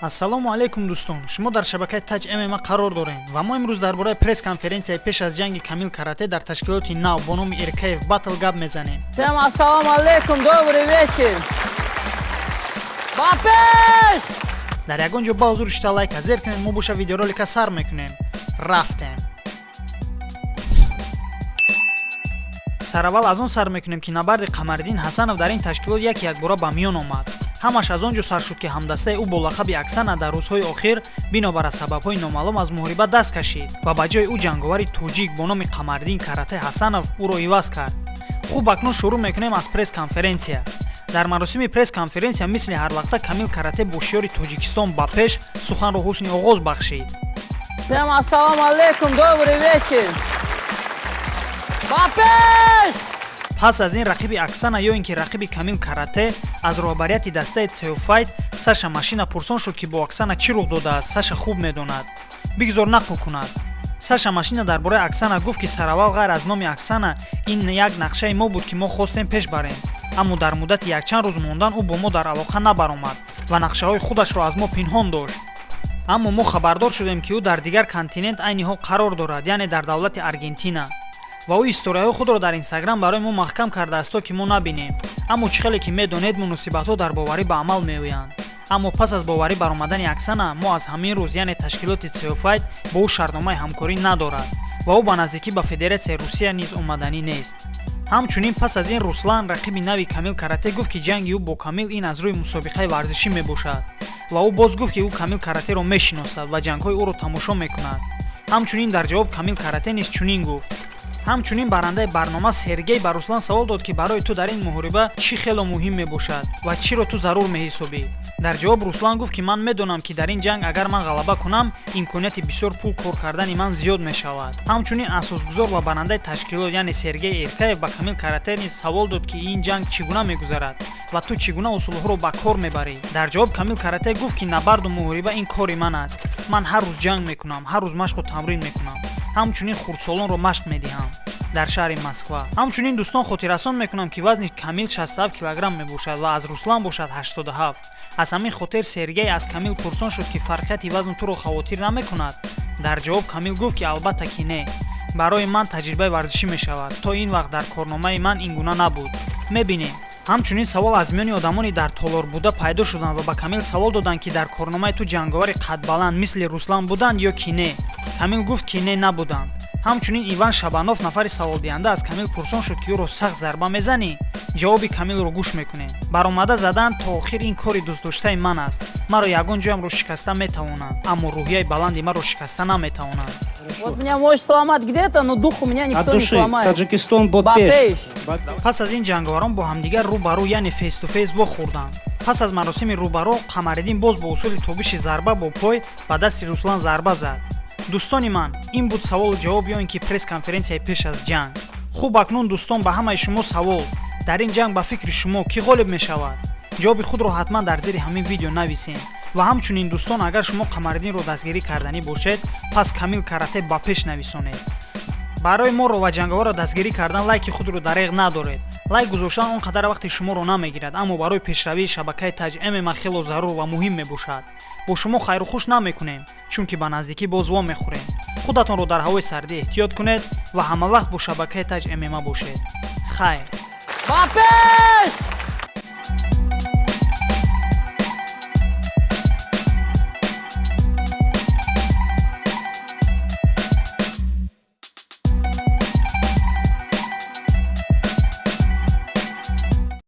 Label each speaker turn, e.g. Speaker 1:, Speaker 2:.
Speaker 1: Ассалому алайкум, дӯстон! Шумо дар шабакаи Таҷ ММА қарор дорем ва мо имрӯз дар бораи пресс-конференсияи пеш аз ҷанги Камил Карате дар ташкилоти нав бо номи Эркаев Батл гап мезанем.
Speaker 2: Всем ассалому алейкум, добрый вечер. Ба пеш!
Speaker 1: Дар ягон ҷо ба ҳузур шита, лайка зер кунед. Мо боша видеоролика сар мекунем. Рафтем. Сараввал аз он сар мекунем, ки набарди Қамариддин Ҳасанов дар ин ташкилот яке якбора ба миён омад. Ҳамаш аз он ҷо сар шуд, ки ҳамдастаи ӯ бо лақаби Аксана дар рӯзҳои охир бинобар аз сабабҳои номаълум аз муҳориба даст кашид ва ба ҷои ӯ ҷанговари тоҷик бо номи Қамариддин Карате Ҳасанов ӯро иваз кард. Хуб, акнун шурӯъ мекунем аз пресс-конференсия. Дар маросими пресс-конференсия, мисли ҳарвақта, Камил Карате бо шиёри «Тоҷикистон ба пеш» суханро ҳусни оғоз бахшид.
Speaker 2: Всем ассалому алейкум, добрый вечер. Ба пеш!
Speaker 1: Пас аз ин рақиби Аксана ё ин ки рақиби Камил Карате аз роҳбарияти дастаи Теофайт Саша Машина пурсон шуд, ки бо Аксана чӣ рух додааст. Саша хуб медонад, бигзор нақл кунад. Саша Машина дар бораи Аксана гуфт, ки сараввал ғайр аз номи Аксана ин як нақшаи мо буд, ки мо хостем пеш барем, аммо дар муддати якчанд рӯз мондан ӯ бо мо дар алоқа набаромад ва нақшаҳои худашро аз мо пинҳон дошт. Аммо мо хабардор шудем, ки ӯ дар дигар континент айни ҳол қарор дорад, яъне дар давлати Аргентина, ва ӯ историяҳои худро дар Инстаграм барои мо маҳкам кардааст, то ки мо набинем. Аммо чӣ хеле ки медонед, муносибатҳо дар боварӣ ба амал меоянд. Аммо пас аз боварӣ баромадани Аксана, мо аз ҳамин рӯз, яъне ташкилоти Цеофайт бо ӯ шартномаи ҳамкорӣ надорад ва ӯ ба наздикӣ ба Федератсияи Русия низ омаданӣ нест. Ҳамчунин пас аз ин Руслан, рақиби нави Камил Карате, гуфт, ки ҷанги ӯ бо Камил ин аз рӯи мусобиқаи варзишӣ мебошад ва ӯ боз гуфт, ки ӯ Камил Каратеро мешиносад ва ҷангҳои ӯро тамошо мекунад. Ҳамчунин дар ҷавоб Камил Карате низ чунин гуфт. Ҳамчунин барандаи барнома Сергей ба Руслан савол дод, ки барои ту дар ин муҳориба чӣ хело муҳим мебошад ва чиро ту зарур меҳисобӣ. Дар ҷавоб Руслан гуфт, ки ман медонам, ки дар ин ҷанг агар ман ғалаба кунам, имконияти бисёр пул кор кардани ман зиёд мешавад. Ҳамчунин асосгузор ва барандаи ташкилот, яъне Сергей Эркаев, ба Камил Карате низ савол дод, ки ин ҷанг чӣ гуна мегузарад ва ту чӣ гуна усулҳоро ба кор мебарӣ. Дар ҷавоб Камил Карате гуфт, ки набарду муҳориба ин кори ман аст. Ман ҳар рӯз ҷанг мекунам, ҳар рӯз машқу тамрин мекунам, ҳамчунин хурдсолонро машқ медиҳам дар шаҳри Москва. Ҳамчунин, дӯстон, хотиррасон мекунам, ки вазни Камил 67 килограмм мебошад ва аз Руслан бошад 87. Аз ҳамин хотир Сергей аз Камил пурсон шуд, ки фарқияти вазн туро хавотир намекунад. Дар ҷавоб Камил гуфт, ки албатта ки не, барои ман таҷрибаи варзишӣ мешавад. То ин вақт дар корномаи ман ин гуна набуд, мебинем. Ҳамчунин савол аз миёни одамони дар толор буда пайдо шуданд ва ба Камил савол доданд, ки дар корномаи ту ҷанговари қадбаланд мисли Руслан буданд ё ки не. Камил гуфт, ки не, набуданд. Ҳамчунин Иван Шабанов, нафари саволдиҳанда, аз Камил пурсон шуд, ки ӯро сахт зарба мезанӣ. Ҷавоби Камилро гӯш мекунем. Баромада задан то охир ин кори дӯстдоштаи ман аст. Маро ягон ҷоямро шикаста метавонанд, аммо рӯҳияи баланди маро шикаста наметавонанд.
Speaker 2: Вот меня может сломать где-то, но дух у меня
Speaker 3: От
Speaker 2: никто не
Speaker 3: души.
Speaker 2: сломает.
Speaker 3: Таджикистон
Speaker 2: Ба
Speaker 3: ба пеш.
Speaker 2: пеш.
Speaker 1: Пас аз ин ҷанговарон бо ҳамдигар рӯ ба рӯ, яъне face to face вохӯрданд. Пас аз маросими рӯбарӯ Қамариддин боз бо усули тобиши зарба бо пой ба дасти Руслан зарба зад. Дӯстони ман, ин буд саволу ҷавоб ё ин ки пресс-конференсияи пеш аз ҷанг. Хуб, акнун, дӯстон, ба ҳамаи шумо савол: дар ин ҷанг ба фикри шумо кӣ ғолиб мешавад? Ҷавоби худро ҳатман дар зери ҳамин видео нависем. Ва ҳамчунин, дӯстон, агар шумо Қамариддинро дастгирӣ карданӣ бошед, пас «Камил Карате ба пеш» нависонед. Барои моро ва ҷанговарро дастгирӣ кардан лайки худро дареғ надоред. Лайк гузоштан он қадар вақти шуморо намегирад, аммо барои пешравии шабакаи Таҷ ММА хело зарур ва муҳим мебошад. Бо шумо хайру хуш намекунем, чунки ба наздикӣ боз вомехӯрем. Худатонро дар ҳавои сардӣ эҳтиёт кунед ва ҳамавақт бо шабакаи Таҷ ММА бошед. Хайр.
Speaker 2: Ба пеш!